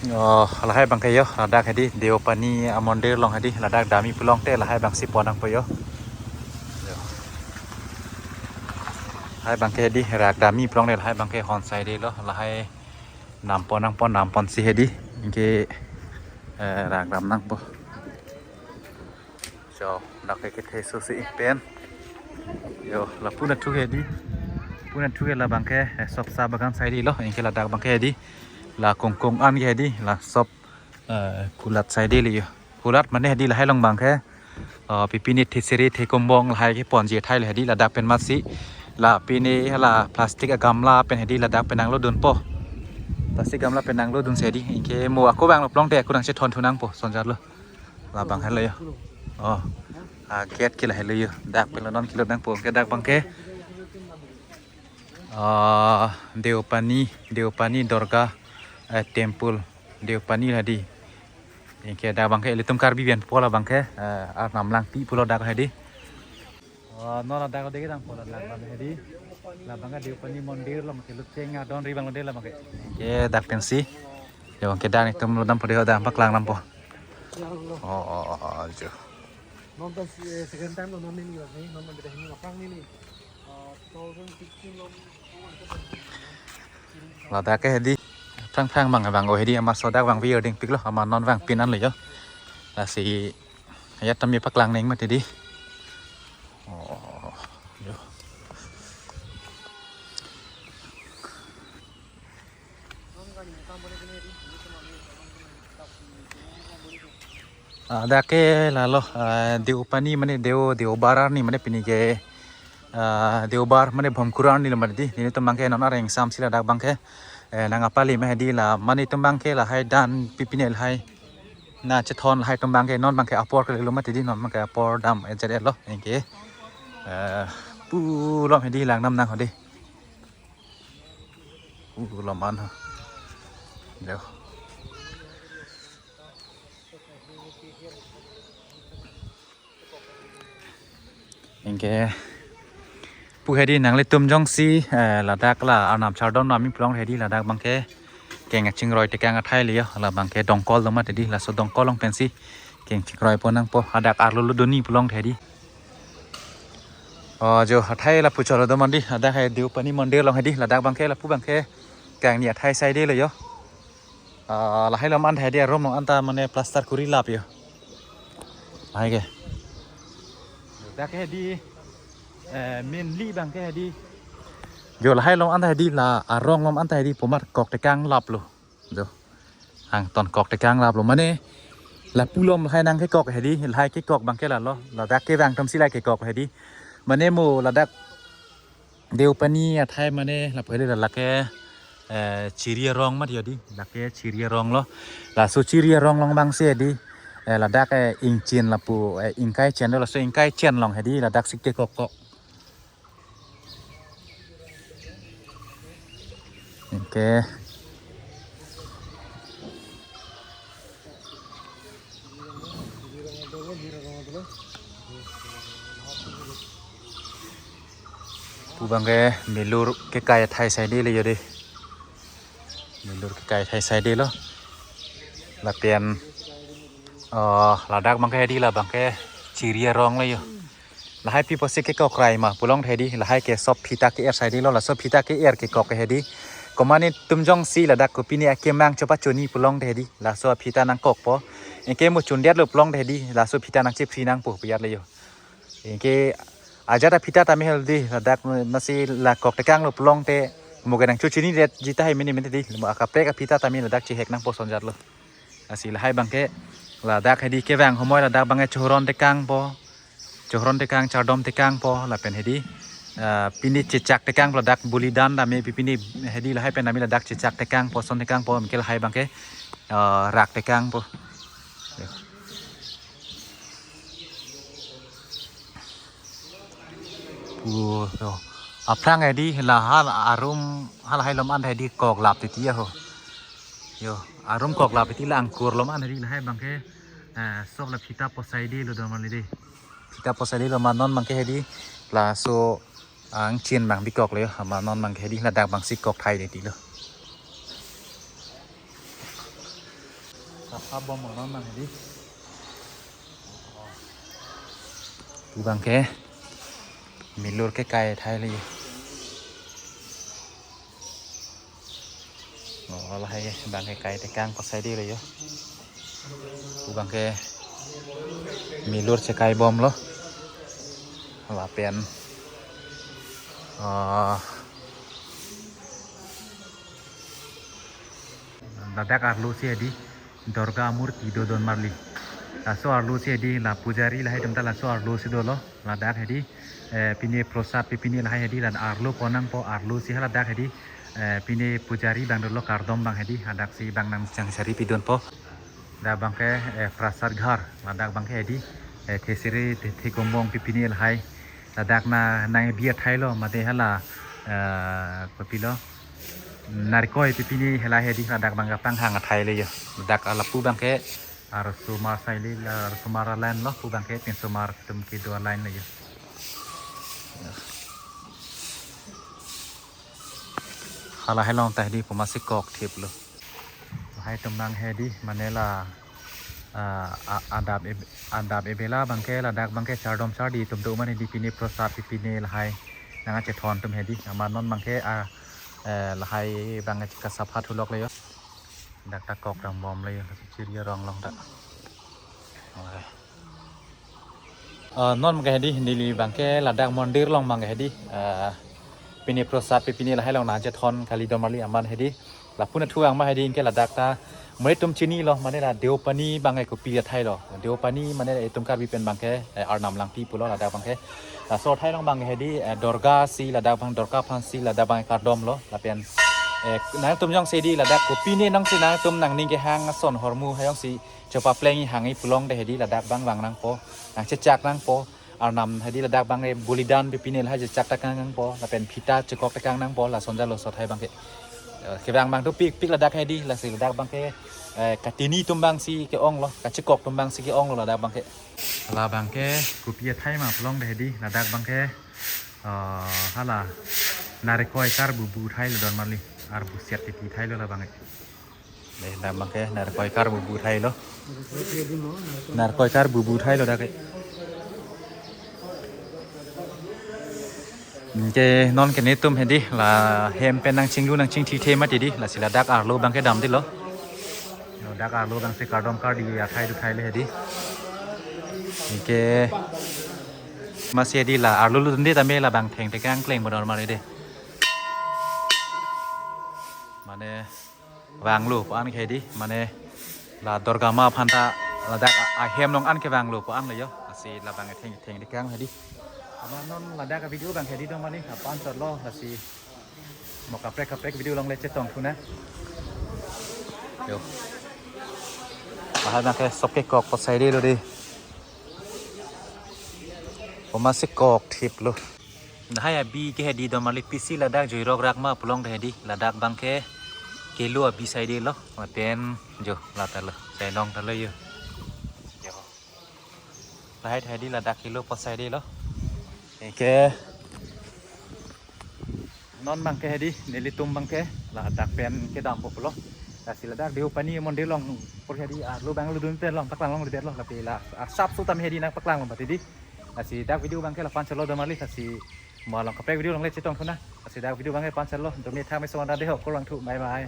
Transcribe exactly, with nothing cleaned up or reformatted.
Oh, lahai abangke yo, ladak hedi Deopani amondir along hedi, ladak dam-i pulote lahai abangsi pon nangpo yo. Yo. Lahai abangke hedi rak dam-i pulote lahai abangke hon saidelo, lahai nam pon nangpo, nam ponsi hedi anke, eh, rak dam nangpo. So, dak ke kethe susi pen. Yo, lapu nangthu hedi. Lapu nangthu ke labangke, eh, sop sa bagan saidelo, anke ladak abangke hedi. La kongkong an ke hedi, la sop, eh, kulat saidelo yo. Kulat mane hedi lahai along abangke, eh, pipini theseri thekombong lahai keponji athai le hedi, ladak pen amatsi. La pine la plastic agamla pen hedi ladak pen nanglodunpo. Plastic gamla pen nanglodunsi hedi. Anke mo ako vanglo pulote ako nangchethon thu nangpo, sonjatlo. Labang helo yo. Oh. Ah, gate ke lahelo yo. Dak pen lo non kelot nangpo. Anke dak abangke, ah, Deopani, Deopani Durga, eh, Temple. Deopani hedi. Anke dak abangke ilitum Karbi pen po labangke, eh, Arnam Langpi pulo dak hedi. Oh, non ladak deke dang po ladak abang hedi. Labangke Deopani mondir along ke lut cheng adon ri abang lo de labangke. Anke dak pensi. Yo, anke dak netum lo dampo de, dak paklang dampo. Oh, oh, oh, oh, jo. Non ta, eh, second time lo non neli, non neli, non neli, non neli. Ah, two thousand sixteen lo. Ladak ke hedi. Aphrang aphrang abang abang o hedi, amat sodak abang video dingpiklo, amat non vangpin anlo yo. Lasi ya tami paklang neng mati di. Oh, yo. Ah, dak ke lalo, ah, Deopani mane Deo, Deobar arni mane pini ke, ah, Deobar mane Bhomkuru arni lo mati di. Netum abangke non areng samsi ladak abangke, eh, nangkapale ma hedi la, mane netum abangke lahai dan pipine lahai. Nangchethon lahai atum abangke non abangke apor kelelo mati di, non abangke apor dam ejet lo anke. Eh, pulo hedi lang nam nang hedi. Pulo man ha. Yo. Anke pu hedi nanglitum jongsi, eh, ladak la Arnam Chardom nami pulote hedi ladak abangke keng chingroi tekang athai le yo, labangke dongkol do mati di, laso dongkol along pensi keng chingroi pon nangpo, hadak arlo lo doni pulote hedi. Oh, jo athai lapu cholo do mati di, hadak hai Deopani mondir along hedi, ladak abangke lapu abangke keng ni athai saidelo yo. Ah, lahai along an hedi arum along anta mane plaster kuri lap yo. Lahai ke. Dak ke hedi, eh, mainly abangke hedi. Jo lahai along anta hedi la arong along anta hedi pu amat kok tekang laplo. Jo. Angton kok tekang laplo. Mane lapu along lahai nangkekok hedi, lahai kekok abangke lalo. Ladak kevang atumsi lahai kekok hedi. Mane mo ladak Deopani athai mane lapu hedi la lake, eh, Chiri arong mati yo di, lake Chiri arong lo. Laso Chiri arong along abangsi hedi, eh, ladak, eh, ingchin lapu, eh, ingkai chen lo, laso ingkai chen along hedi ladak si kekok kok. Anke. Pu abangke milur kekai athai saidelo yo de. Milur kekai athai saidelo. Lapen, oh, ladak abangke hedi labangke Chiri arong lo yo. Lahai pi pusi kekok rai ma pulote hedi, lahai ke sop phita ke-er saidelo, laso phita ke-er kekok hedi. Komane netum jongsi ladak kopine akemang chopachoni pulote hedi, laso phita nangkokpo. Anke mo chundetlo pulote hedi, laso phita nangchephri nangpo pu ajat le yo. Anke ajat aphita tame hel di, ladak amatsi la kok tekanglo pulote mo ke nangchochinidetji tahai mene mene di, mo akaprek aphita tame ladak chehek nangpo sonjatlo. Lasi lahai abangke ladak hedi kevang homoi ladak abangke chohron tekangpo. Chohron tekang, chardom tekangpo, lapen hedi, ah, pini chechak tekangpo ladak bolidan dam-e, pi pini hedi lahai pen dam-e ladak chechak tekangpo, son tekangpo, anke lahai abangke, ah, rak tekangpo. Yo. Pu, yo. Aphrang hedi la hal arum hal hai along an hedi kok lap titi ya ho. Yo, arum kok lap titi la angkur along an hedi lahai abangke, eh, sop la phita po saidelo do mali de. Phita po saidelo ma non abangke hedi laso angchin abang bikok le yo, ma non abangke hedi ladak abangsi kok thai detilo. Abom non nang di. Pu abangke milur kekai thai le. Oh, lahai abangke kai tekang pasai di le yo. Pu abangke milur chekai bomlo. Lapen, ah, ladak arlo si hedi Durga murti do don marli. Laso arlo si hedi la pujari lahai atum ta laso arlo si dolo. Ladak hedi, eh, pine prasad pipine lahai hedi, ladak arlo pon nangpo, arlo si haladak hedi, eh, pine pujari abang dolo, kardom abang hedi, hadak si abang nangchang sari pidunpo. Ladak abangke, eh, prasad ghar, ladak abangke hedi, eh, thesere, the, thekombong pipine lahai. Ladak na nangbi athai lo, mate hala, eh, kopilo, narikoi pipine lahai hedi, ladak abangke panghang athai le yo. Ladak lapu abangke arsomar sai le, arsomar a-line lo, pu abangke pinsomar atum kedo a-line le yo. Halahai along ta hedi pu amatsi kokthip lo. Lahai atum abang hedi mane la, ah, a-, adap eb-, adap ebela abangke ladak abangke chardom chardi atum do mane hedi pine prasad pipine lahai nangkachethon atum hedi. Amat non abangke, ah, eh, lahai abangke kasapha thulok le yo. Dak ta kok dam bom le yo, chiri arong along ta. Okay. Ah, non abangke hedi, neli abangke ladak mondir along abangke hedi, ah, pine prasad pipine lahai along nangchethon kali don marli amat hedi. Lapu na thu ang ma hedi anke ladak ta mane itum chinilo, mane la Deopani abangke kopi athai lo. Deopani mane itum Karbi pen abangke, eh, Arnam Langpi pulo ladak abangke. Laso athai along abangke hedi, eh, Durga si ladak abang, Durga aphan si ladak abang kardom lo. Lapen, eh, nangtum jongsi hedi ladak kopine nangsi nangtum nangning kehang ason ahormu ha jongsi chopapleng-i hang-i pulote hedi ladak abang vang nangpo, nangchechak nangpo. Arnam hedi ladak abang, eh, bolidan pipine lahai chechak tekang nangpo, lapen phita chekok tekang nangpo, lason jalo so athai abangke. Eh, kevang abang dopikpik ladak hedi, lasi ladak abangke, eh, katini atum abangsi ke-ong lo, kachekok atum abangsi ke-ong lo ladak abangke. La abangke kopi athai ma pulote hedi, ladak abangke, ah, hala narikoi karbubu athai lo don marli, arbuset titi athai lo la abangke. Dei, ladak abangke narikoi karbubu athai lo. Narikoi karbubu athai lo dak ke. Anke non ke netum hedi la hem pen nangchinglu nangchingthi the mati di, lasi ladak arlo abangke damdetlo. Ladak arlo abangsi kardom kardi athai do athai le hedi. Anke amatsi hedi la arlo lutdunde tame la abang thengtekang kleng bodor mari de. Mane vanglo pu-an ke hedi, mane la Durga ma aphan ta ladak a-, ahem along an kevanglo pu-an lo yo. Lasi la abang theng, thengtekang hedi. Amat non ladak a-video abang hedi don marli, aphan chotlo, lasi mo kaprek kaprek video along le chetong thu nang. Yo. Lahai abangke sop kekok pasai detlo di. Pu amatsi kokthip lo. Lahai abi ke hedi don marli, pisi ladak joirok rak ma pulote hedi, ladak abangke kelo abi sai detlo, lapen jo la ta lo, sai long ta lo yo. Jo. Lahai hedi ladak kelo pasai detlo. Anke non abangke hedi nelitum abangke ladak pen kedampo pulo. Lasi ladak Deopani mondir along pur hedi arlo abang lutdun pen along paklang longledetlo, lapen la arsap so tame hedi nangpaklang long mati di. Lasi dak video abangke la aphan chotlo don marli, lasi mo along kaprek video along le chetong thu nang. Lasi dak video abangke aphan chotlo, dome thak me so anta dei ho, kurvangthu, bye bye.